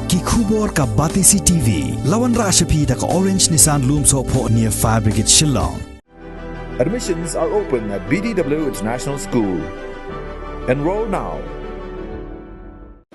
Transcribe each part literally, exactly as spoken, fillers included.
Ki khubor ka Batesi T V. La wanrah sha phi da ka Orange Nissan Lumsohphoh near Fire Brigade Shillong. Admissions are open at B D W International School. Enroll now.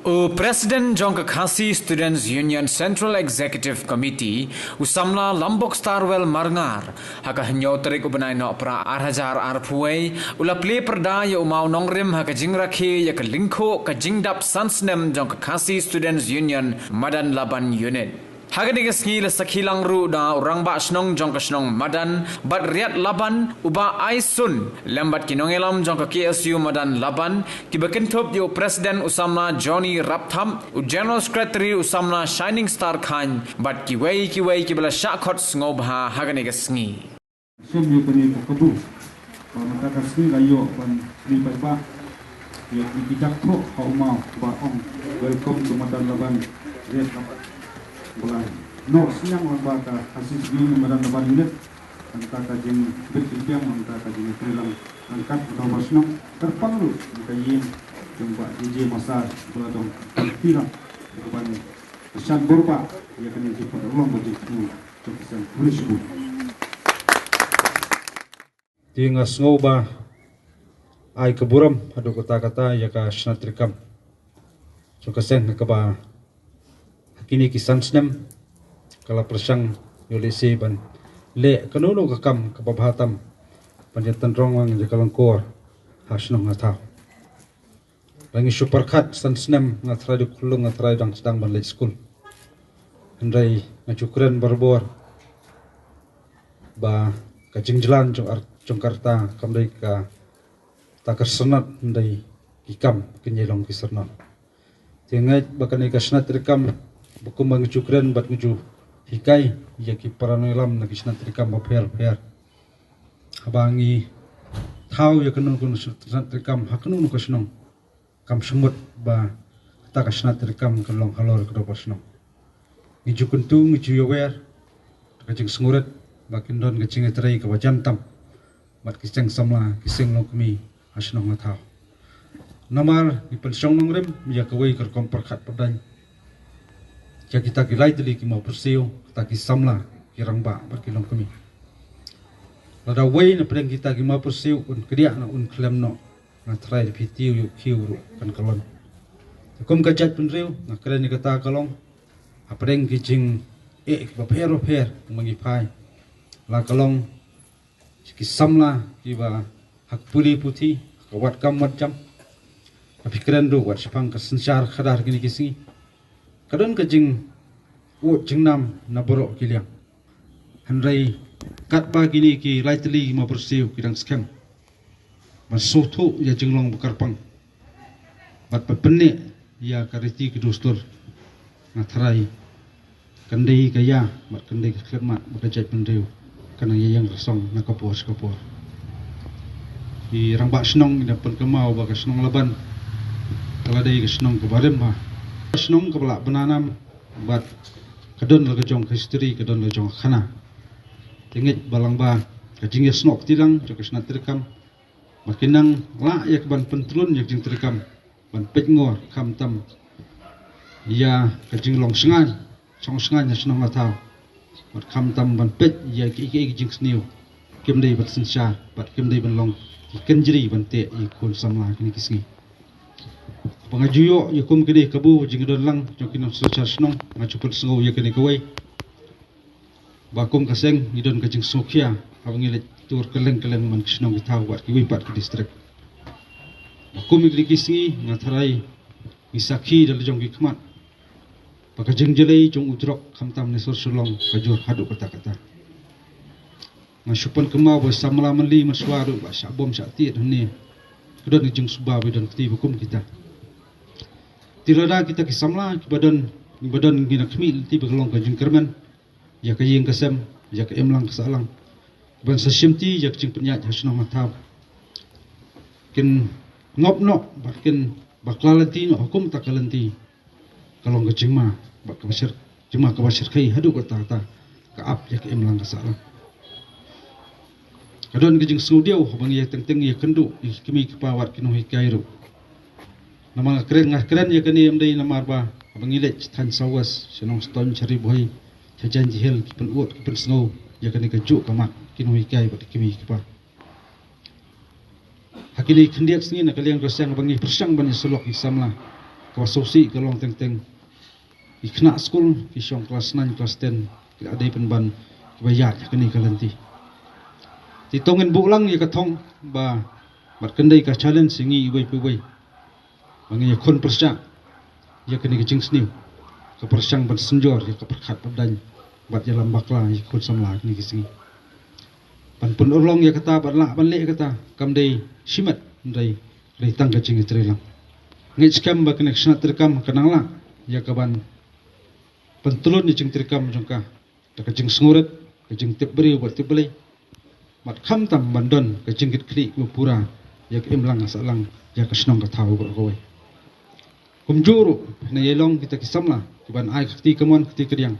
U President jong ka Khasi Students Union Central Executive Committee, u samla Lambok Starwell Marngar, ha ka hynñiew tarik u bnai Nohprah ar hajar arphew wei, u la plie pyrda ïa u mawnongrim ha ka jingrakhe ïa ka lyngkhuh ka jingdap san snem jong ka Khasi Students Union Madan Laban Unit. Ha kane ka sngi la sakhi lang ruh da u rangbah shnong jong ka shnong Madan bad Riat Laban, u Bah Aisun, lem bad ki nongïalam jong ka K S U Madan Laban, kiba kynthup ïa u President u samla Johnny Raptham, u General Secretary u samla Shining Star Khan, bad kiwei kiwei kiba la shah khot sngewbha ha kane ka sngi. Shem ïa kane ka kabu ba mynta ka sngi la ïoh ban plie paidbah ïa kine ki dak thoh ha u maw ba ong, welcome to Madan Laban, Riat Laban. Ba la noh synñiang lang ba ka Khasi Students Union Madan Laban Unit, mynta ka jingbit jingbiang, mynta ka jingïatreilang ryngkat bad u rangbah shnong, kyrpang ruh ïa ka ïing jong Bah J J Massar ba la don kyrpang ïa ka ban shan bor ba ïa kane ka jingpynlong ba jingpynlong. Te nga sngew ba ai ka burom haduh katta katta ïa ka shnat treikam jong ka seng, ha kaba ha kine ki san snem ka la pyrshang ïoh lehse ban leh kano kano ka kam kaba bha tam ban ïa tynrong lang ïa ka lyngkor ha shnong ha thaw. Lada ngi shu pyrkhat san snem nga tharai dei khulung nga tharai dang sdang ban leit skul. Hynrei nga ju kren barabor ba ka jingjlan jong ar jong ka rta kam dei ka ta ka syrnat, hynrei ki kam kin ïai long ki syrnat. Te nga ngeit ba kane ka shnat treikam ba kumba nga ju kren bad nga ju hikai ïa ki para nongïalam na ki shnat treikam bapher bapher. Haba ngi thaw ïa kano kano ka shnat treikam ha kano kano ka shnong, kam shym mut ba kata ka shnat treikam kan long halor ka dorbar shnong. Ngi ju kyntu, ngi ju ïawer da ka jingsngewrit ba kin don ka jingïatrei kaba jan tam bad ki seng samla, ki seng longkmie ha shnong ha thaw. Namar ngi pynshong nongrim ïa kawei ka rukom pyrkhat pyrdain ïa kita ki lai tylli ki mawpyrsiew, kita ki samla, ki rangbah bad ki longkmie. Lada wei na pdeng kita ki mawpyrsiew un kdiah noh, un khlem noh, nga tharai da phi tiew ïa u khiew ruh kan kyllon. Te kum ka jaitbynriew nga kren ïa kata ka long hapdeng ki jingeh kiba pher bapher ma ngi phai, la ka long ki samla kiba ha ka pule puthi, ha ka wad kam wad jam. Ka phi kren ruh wat shaphang ka synshar khadar kine ki sngi. Ka don ka jing u jingnam na baroh ki liang. Hynrei katba kine ki lai tylli ki mawpyrsiew ki dang skhem ban sngewthuh ïa jinglong ba kyrpang bad ba pynneh ïa ka riti ka dustur, nga tharai kan dei ka ïa bad kan dei ka khyllipmat ba ka jaitbynriew kan nang ïa ïeng rasong na ka por sha ka por. Ki rangbah shnong ngi dang pynkynmaw ba ka shnong Laban ka la dei ka shnong kaba rim bha, ka shnong kaba lah bynanam bad ka don la ka jong ka history, ka don la ka jong ka khana. Te ngeit ba lang ba ka jingïasnoh kti lang jong ka shnat treikam ba kin nang lah ïa ka ban pyntlun ïa ka jingtreikam ban peit ngor khamtam ïa ka jinglong shngaiñ shong shngaiñ ha shnong ha thaw, bad khamtam ban peit ïa kiei kiei ki jingsniew kim dei ban synshar bad kim dei ban long ki kynjri ban teh ïa ki khun samla kine ki sngi. Ba nga ju ïoh ïa kum kine ki kabu jingdon lang jong ki nongsynshar shnong, nga ju pynsngew ïa kane kawei ba kum ka seng ngi don ka jingsngewkhia haba ngi leit tur kylleng kylleng man ki shnong ki thaw bad kiwei pat ki distrik. Ba kum ïa kine ki sngi nga tharai ngi sakhi da la jong ki khmat ba ka jingjylli jong u drok khamtam ne sor Shillong ka jur haduh katta katta. Nga shu pynkynmaw ba samla mynlei mynshuwa ruh ba shah bom shah tied hangne ka don ka jingsuba ba don kti ba kum kita. Te lada kita ki samla kiba don, kiba don ngi na khmih lynti ba ka long ka jingkyrmen ïa ka ïing ka sem, ïa ka imlang ka sahlang, ban sa shimti ïa ka jingpynïaid ha shnong ha thaw, kin ngop noh bad kin bakla lynti noh ha kum ta ka lynti, ka long ka jingma bad kaba shyrkhei, jingma kaba shyrkhei haduh katta katta, ka ap ïa ka imlang ka sahlang. Ka don ka jingsngewdiaw haba ngi ïa teng teng ïa kynduh ïa ki kmie ki kpa bad ki nonghikai ruh. Namar nga kren, nga kren ïa kane ym dei namar ba Haba ngi leit thaiñ South West, sha Nongstoiñ, sha Ri Bhoi, sha Jaintia Hills, ki pynut, ki pynsngew ïa kane kajuh ka mat ki nonghikai bad ki kmie ki kpa. Ha kine khyndiat sngi na ka liang ka seng ba ngi pyrshang ban ïasyllok ïa ki samla, kaba sngewsih ka long teng teng ki khynnah skul, ki shong klas nine, klas ten, ki la dei pynban kiba ïaid ha kane ka lynti. Te to ngin buh lang ïa ka thong ba, bad kane ka challenge ïa ngi iwei pa iwei, ba ngin ïakhun pyrshah ïa kane ka jingsniew, ka pyrshang ban synjor ïa ka pyrkhat pyrdain bad ïalam bakla ïa ki khun samla ha kine ki sngi. Ban pynurlong ïa kata, ban lah ban leh kata, kam dei shimet, hynrei dei tang ka jingïatreilang. Ngeit skhem ba kane ka shnat treikam kan nang lah ïa ka ban pyntlun ïa ka jingtreikam jong ka da ka jingsngewrit, ka jingtip briew bad tip Blei, bad khamtam ban don ka jingkitkhlieh kiba pura ïa ka imlang sahlang, ïa ka shnong ka thaw baroh kawei. Kumjuh ruh, nang ïa long kita ki samla kiban ai ka kti kamon, ka kti kadiang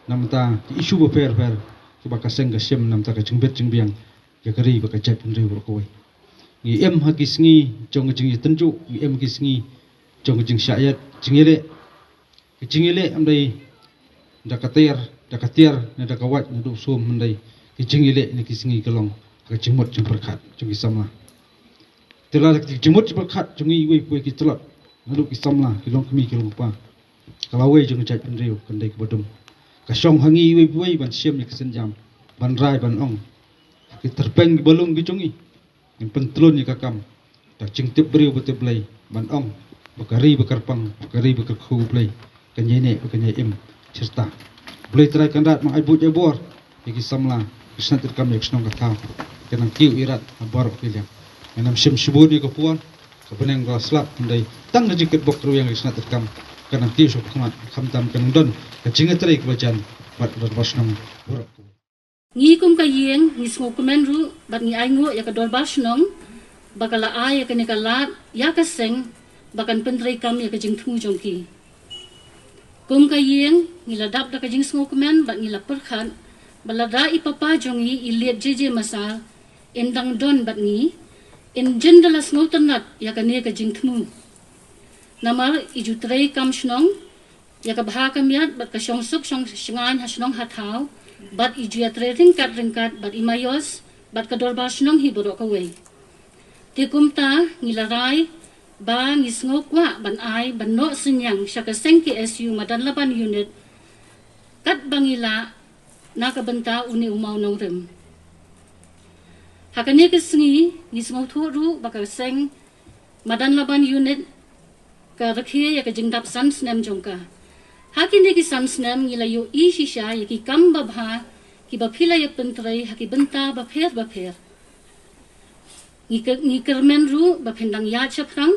na bynta ki issue bapher bapher kiba ka seng ka shim na bynta ka jingbit jingbiang ïa ka ri bad ka jaitbynriew baroh kawei. Ngi im ha ki sngi jong ka jingïatynjuh, ngi im ha ki sngi jong ka jingshah ïaid, jingïaleh. Ka jingïaleh kam dei da ka tiar, da ka tiar, ne da ka wait, ne da u sum, hynrei ka jingïaleh ha kine ki sngi ka long ka jingmut jingpyrkhat jong ki samla. Te lada ka jingmut jingpyrkhat jong ngi iwei pa iwei ki tlot, naduh ki samla, ki longkmie, ki longkpa, ka lawei jong ka jaitbynriew kan dei kaba dum. Ka shong ha ngi iwei pa iwei ban shim ïa ka sienjam, ban rai ban ong ha ki tyrpeng kiba lung ki jong ngi. Ngin pyntlun ïa ka kam da ka jingtip briew bad tip Blei, ban ong ba ka ri ba kyrpang, ba ka ri ba kyrkhu U Blei kan ïaineh bad kan ïaim shirta. Blei Trai Kynrad ma ai buit ai bor ïa ki samla, ka shnat treikam ïa ka shnong ka thaw, kan nang kiew ïarap ha baroh ki liang. Ngin ym shim shibun ïa ka por, ka bneng ka la slap, hynrei tang ka jingkitbok kyrwiang ïa ka shnat treikam kan nang kiew sha khmat, khamtam kan nang don ka jingïatrei kaba jan bad u dorbar shnong baroh. Ngi kum ka ïing ngi sngewkmen ruh bad ngi ainguh ïa ka dorbar shnong ba ka la ai ïa kane ka lad ïa ka seng ba kan pyntreikam ïa ka jingthmu jong ki. Kum ka ïing ngi la dap da ka jingsngewkmen bad ngi la pyrkhat ba lada i papa jong ngi, i Liet J J Massar, in dang don bad ngi, in jin da la sngewtynnat ïa kane ka jingthmu. Namar i ju treikam shnong ïa ka bha ka miat bad ka shongsuk shongshngaiñ ha shnong ha thaw, bad i ju ïatrei ryngkat ryngkat bad i Maios bad ka dorbar shnong hi baroh kawei. Te kumta ngi la rai ba ngi sngew kwah ban ai ban noh synñiang sha ka seng K S U Madanlaban Unit katba ngi lah na ka bynta une u mawnongrim. Ha kane ka sngi ngi sngewthuh ruh ba ka seng Madanlaban Unit ka rakhe ïa ka jingdap san snem jong ka. Ha kine ki san snem ngi la ïohi shisha ïa ki kam babha kiba phi la ïa pyntrei ha ki bynta bapher bapher. Ngi kyr-, ngi kyrmen ruh ba phin dang ïaid shaphrang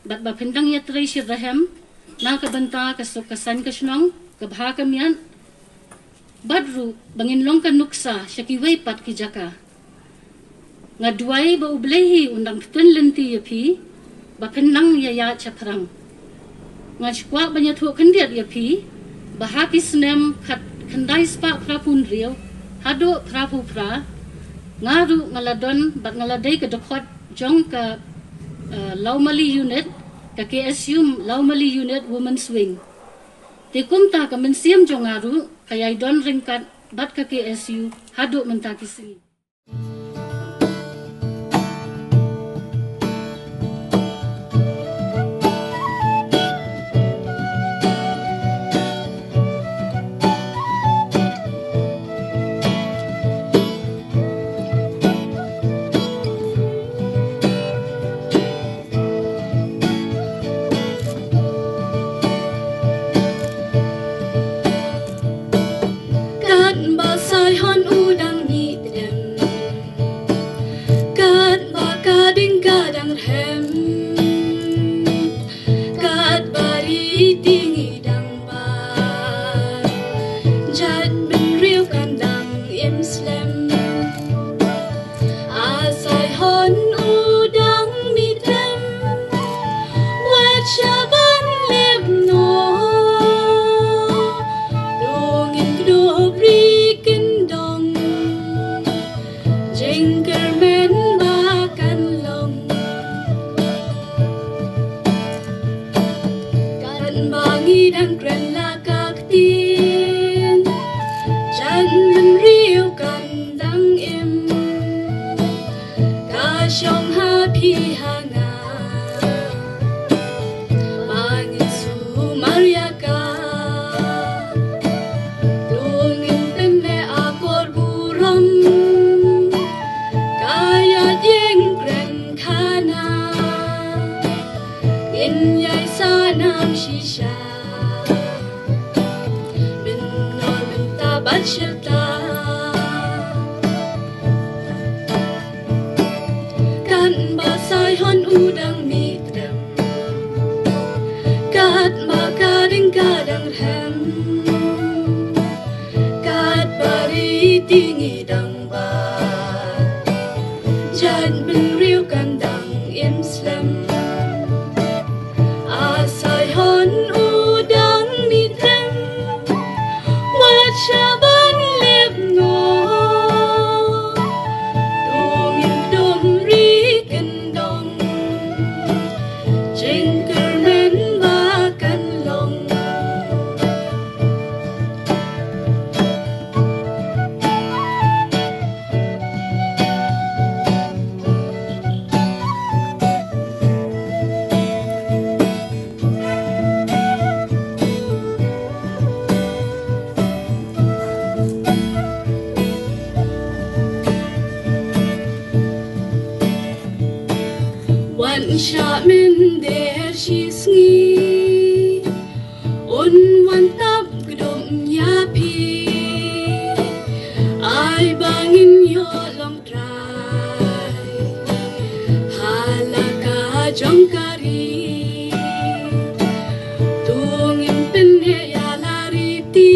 bad ba phin dang ïatrei shitrhem na ka bynta ka suk ka saiñ ka shnong, ka bha ka miat, bad ruh ba ngin long ka nuksa sha kiwei pat ki jaka. Nga duwai ba U Blei hi un dang ktien lynti ïa phi ba phin nang ïa ïaid shaphrang. Nga sngewkwah ban ïathuh khyndiat ïa phi ba ha ki snem khat khyndai spah phra phew hynriew haduh phra phew phra, nga ruh nga la don bad nga la dei ka dkhot jong ka, eh, Lawmali Unit, ka K S U Lawmali Unit Women's Wing. Te kumta ka mynsiem jong nga ruh ka ïai don ryngkat bad ka K S U haduh mynta ki sngi. Kat ba sai hon u dang mih trem. dang kren la ka ktien, jan mynriew kan dang im. Ka shong ha phi ha nga, ba ngin sumar ïa ka. Lung in pyneh akor burom, ka ïa jingkren khana. Ngin ïai sa nam shisha, mynno mynta bad shata. Katba Saihon u dang mih dem, katba ka ding ka dang rhem, katba riti ngi dang bat, jan mynriew kan dang im slem. A Saihon u dang mih dem, wat shah ban lip ngo. To ngin kdum ri kyndong, jingkyrmen ba kan long. Wan shah mynder shi sngi, un wan tap kdum ïa phi. Ai ba ngin ïoh long trai ha la ka jong ka ri. To ngin pyneh ïa la riti,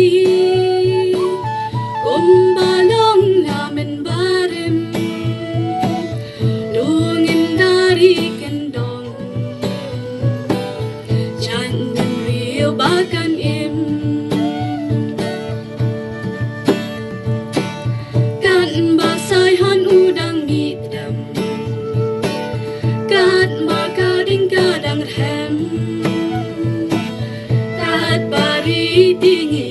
kumba long la mynbarim. To ngin da ri kyndong, jan mynriew ba kan im. Katba Saihon u dang mih dem, katba ka ding ka dang rhem, katba riti ngi